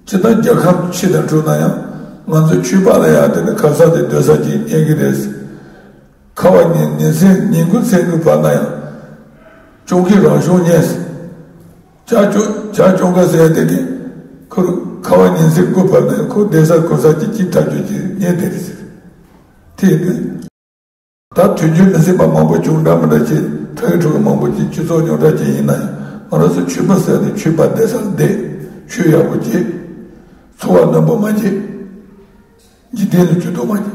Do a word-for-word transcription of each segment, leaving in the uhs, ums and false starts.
ཇི་ལྟར་རྒྱལ་ཁམས་ཕྱི་དང་འཁྲུག་ན་ཡང་། ང་ཚོ་ཆོས་པ་ལ་ཡང་དེ་ནི་ཁ་ས་དེ་སྡོད་ས་ཅིག་རྙེད་ཀྱི་རེད། ཁ་བ་ཉིན་ཉིན་མཚན་ཉིན་གུང་མཚན་གུང་བར་ན་ཡང་། གཅོང་གི་རང་བྱུང་རྙེད། བྱ་གཅོང་བྱ་གཅོང་ཁ་ཟེར་དེ་གི་ཁོ་རུ་ཁ་བ་ཉིན་མཚན་གུང་བར་ན་ཡང་ཁོ་བསྡད་ས་གོ་ས་ཅིག་ཅིག་ཐག་ཆོད་ཅིག་རྙེད་དེ་རེད་ཟེར། དེ་ཡིན་དུས། ད་དུས་རྒྱུན་མི་སྲིད་པ་མང་པོ་བྱུང་འདྲ་མི་འདྲ་བྱས་ཕྲུ་གུ་ཕྲུ་གུ་མང་པོ་ཅིག་སྤྱི་ཚོགས་རྙོག་དྲ་ཅན་ཡིན་ན་ཡང་ང་རང་ཚོ་ཆོས་པ་ཟེར་ནས་ཆོས་པ་བསྡད་སར་བསྡད། ཆོས་ཡག་པོ་བྱེད། འཚོ་བ་རྣོན་པོ་མ་བྱེད། འཇིག་རྟེན་ལ་ཇུས་གཏོགས་མ་བྱེད།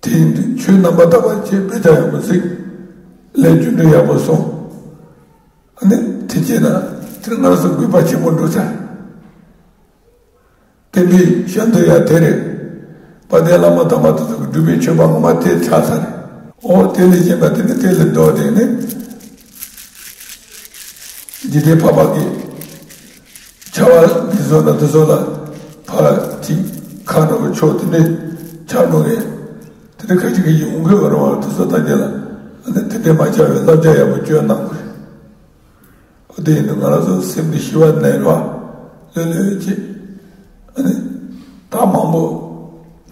དེ་ཡིན་དུས་ཆོས་རྣམ་པར་དག་པ་བྱེད། དཔེ་ཆ་ཡག་པོ་གཟིགས། ལས་རྒྱུ་འབྲས་ཡག་པོ་སོང་། ཨ་ནི་དེ་བྱས་ན་དེ་ང་རང་ཚོ་དགོས་པ་ཆེན་པོ་འགྲོ་ཚར། བསྟན་པའི་ཞབས་འདེགས་ཡང་དེ་རེད། དཔལ་ལྡན་བླ་མ་དམ་པ་དེ་ཚོ་གི་སྒྲུབ་པའི་མཆོད་པ་ངོ་མ་དེ་ཆགས་ཚར་རེད། འོ་དེ་ལས་གཞན་པ་དེ་ནི་དེ་ལས་ལྡོག་སྟེ་ནི། འཇིག་རྟེན་ཕལ་པ་གི་བྱ་བ་འདི་ཚོ་ན་དེ་ཚོ་ལ་ཕར་ཅིག་ཁ་འགྲོ་གི་ཕྱོགས་དེ་ནས་ཆགས་འགྲོ་གི། དེ་ནས་ཁ་ཅིག་གི་ཡིད་འོང་གི་བར་བར་དེ་ཚོ་ལྟ་རྒྱུ་ལ་ཨ་ནི་དེ་འདྲས་མ་ཆགས་པའི་བསླབ་བྱ་ཡག་པོ་བཅོས་གནང་དགོས་རེད། འོ་དེ་ཡིན་དུས་ང་རང་ཚོ་སེམས་འདི་ཞི་བ་གནས་རོགས། ལྷོད་ལྷོད་བྱེད། ཨ་ནི། ད་མང་པོ།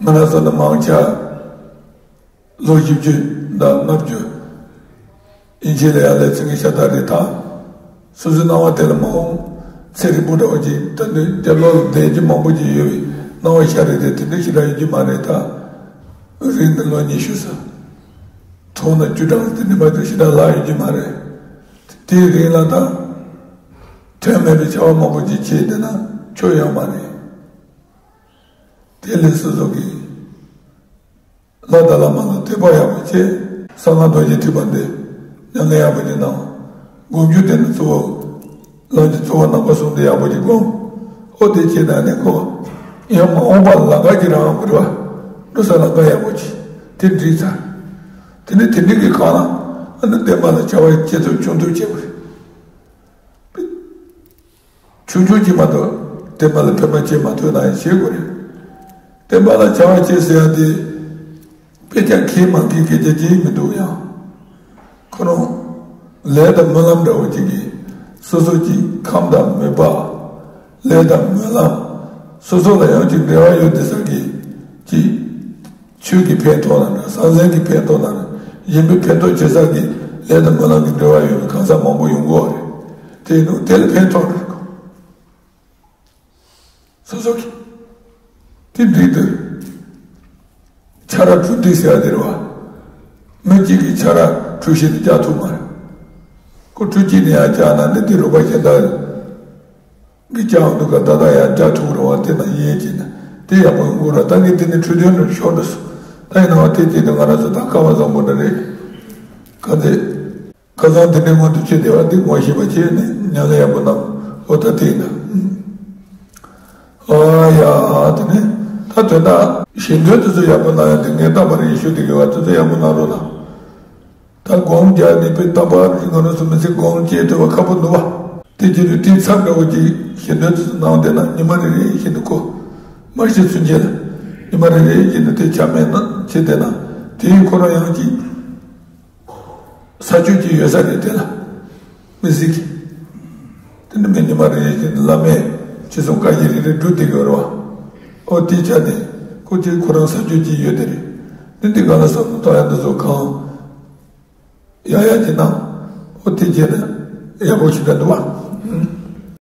ང་རང་ཚོ་ནི་མང་ཆེ། ལོ་བཞི་བཅུ་དང་ལྔ་བཅུ། ཡིན་ཕྱིན་ལ་ཡར་ལས་ཚིག་གི་ཤ་སྟག་རེད་ད། སོ་སོའི་སྣང་བ་དེ་ལ་མ་འོང་། ཚེ་རིང་པོ་འདྲ་བོ་ཅིག་ད་ནི་རྒྱབ་ལོགས་ལ་བསྡད་རྒྱུ་མང་པོ་ཅིག་ཡོད་པའི་སྣང་བ་ཤར་རེད་དེ་དེ་འདྲ་ཞེ་དྲག་ཡོད་རྒྱུ་མ་རེད་ད། རིང་ནི་ལོ་ཉི་ཤུ་ཙམ། ཐུང་ན་བཅུ་གྲངས་དེ་འདྲ་མ་གཏོགས་ཞེ་དྲག་ལྷག་ཡོད་རྒྱུ་མ་རེད། དེའི་རིང་ལ་ད། དོན་མེད་པའི་བྱ་བ་མང་པོ་ཅིག་བྱས་བསྡད་ན་ཆོ་ཡོད་མ་རེད། དེ་ལས་སོ་སོ་གི་ལྷ་དང་བླ་མ་ལ་དད་པ་ཡག་པོ་བྱས། གསང་སྔགས་རྡོ་རྗེ་ཐེག་པ་འདི་མྱ་ངན་ཡག་པོ་ཅིག་གནང་། སྒོམ་རྒྱུ་དེ་ནི་གཙོ་བོ། ལམ་གྱི་གཙོ་བོ་རྣམ་པ་གསུམ་དེ་ཡག་པོ་ཅིག་སྒོམ། ཨོ་དེ་བྱས་ན་ནི་ཁོ། ཡང་མ་འོངས་པ་ལ་ལམ་ཁ་ཅིག་རང་དགོས་རེད་བ། འགྲོ་ས་ལམ་ཁ་ཡག་པོ་ཅིག་དེ་འགྲིག་ཚར། དེ་ནི་དེ་འགྲིག་གི་གང་ལ། ཨ་ནི་བསྟན་པ་ལ་བྱ་བ་བྱེད་ཐུབ་བྱུང་ཐུབ་བྱེད་དགོས་རེད། ཆུང་ཆུང་གཅིག་མ་གཏོགས་བསྟན་པ་ལ་ཕན་པ་བྱེད་མ་ཐུབ་ན་ཡང་བྱེད་དགོས་རེད། བསྟན་པ་ལ་བྱ་བ་བྱེད་ཟེར་ཡ་དེ་དཔེ་ཆ་མཁས་མ་མཁས་སྐད་ཆ་ཅིག་མི་འདུག་ཡང་ཁོ་རང་ལས་དང་སྨོན་ལམ་འདྲ་བོ་ཅིག་གིས་སོ་སོ་ཅིག་ཁམས་དང་མོས་པ། ལས་དང་སྨོན་ལམ། སོ་སོ་ལ་ཡང་ཅིག་འབྲེལ་བ་ཡོད་དེ་ས་གི་ཅིག་ཆོས་ཀྱི་ཕན་ཐོགས་ལ་འདྲ་སངས་རྒྱས་ཀྱི་ཕན་ཐོགས་ལ་འདྲ་གཞན་པའི་ཕན་ཐོགས་བྱེད་ས་གི་ལས་དང་སྨོན་ལམ་གྱི་འབྲེལ་བ་ཡོད་པའི་གང་ཟག་མང་པོ་ཡོང་གི་ཡོད་རེད། དེ་ནི་དེ་ལ་ཕན་ཐོགས་རེད། སོ་སོ་གི་དེ་འགྲིག་འདུག་ཆ་ར་འཁྲུ་འདི་ཟེར་བ་དེ་རེད་བ། མི་གཅིག་གིས་ཆ་ར་འཁྲུ་ཤེས་ནས་བཅག་ཐུབ་མ་རེད། ཁོ་འཁྲུ་གཅིག་ནས་ཡང་བཅག་ན་ནི་དེ་རོགས་པ་གཞན་དག་གི་ཅག་འདུག་ག་ད་ལྟ་ཡང་རྒྱག་ཐུབ་རེད་བ། དེ་ན་ཡིན་གྱི་ན་དེ་ཡག་པོ་ཡོང་གི་རེད། ད་ངས་དེ་ནི་འཕྲོད་བསྟེན་རུ་ཤོར་འགྲོ་སོང་། ད་ཡིན་ནའང་དེ་དེ་ནི་ང་རང་ཚོ་ད་ཁ་བ་བཟང་པོ་འདྲ་རེད། ག་ཚོད། ཁ་སང་དེ་འདྲའི་སྔོན་དུ་ཁྱེད་བདེ་བ་འདི་ངོ་ཤེས་པ་བྱས་ནས་མྱ་ངན་ཡག་པོ་གནང་། འོ་ད་དེ་ཡིན་ན། ཨ་ཡ་དེ་ནི་ད་དོན་དག་ཞལ་འདོན་དེ་ཚོ་ཡག་པོ་གནང་ཡ་དེ་ངས་རྟག་པར་ཡེ་ཤུ་དེ་གི་བ་དེ་ཚོ་ཡག་པོ་གནང་རོགས་གནང་། ད་སྒོམ་རྒྱག་ནས་དཔེ་རྟག་པར་ང་རང་ཚོ་མི་ཚེ་སྒོམ་སྐྱེལ་ཐུབ་པ་ཁག་པོ་འདུག་བ། དེ་བྱེད་དུས་དེའི་ཚབ་འདྲ་བོ་ཅིག་ཞལ་འདོན་དེ་ཚོ་གནང་བསྡད་ན་ཉི་མ་རེ་རེ་བཞིན་དུ་ཁོ། མ་གཞི་ཚུན་ཆད་ལ་ཉི་མ་རེ་རེ་བཞིན་དུ་དེ་ཆ་མེད་ན་བྱེད་བསྡད་ན་དེ་ཡིས་ཁོ་རང་ཡང་ཅིག་ས་ཆོད་ཅིག་ཡོད་ས་རེད་དེ་ལ། མི་གཟིགས། དེ་ནི་མི་ཉི་མ་རེ་རེ་བཞིན་དུ་བླ་མས་ཅི་གསུང་བཀའ་བཞིན་རེ་རེ་སྒྲུབ་བསྡད་ཀྱི་ཡོད་རེད་བ། ཨོ་དེའི་ཆ་ནས་ཁོ་ཅིག་ཁོ་རང་ས་ཆོད་ཅིག་ཡོད་དེ་རེད། དེ་འདི་ག་ལ་བསམ་བློ་གཏོང་ཡ་འདི་ཚོ་གང་། ཡ་ཡ་དེ་ན། ཨོ་དེ་བྱས་ན་ཡག་པོ་ཞིག་འདྲ་འདུག་བ།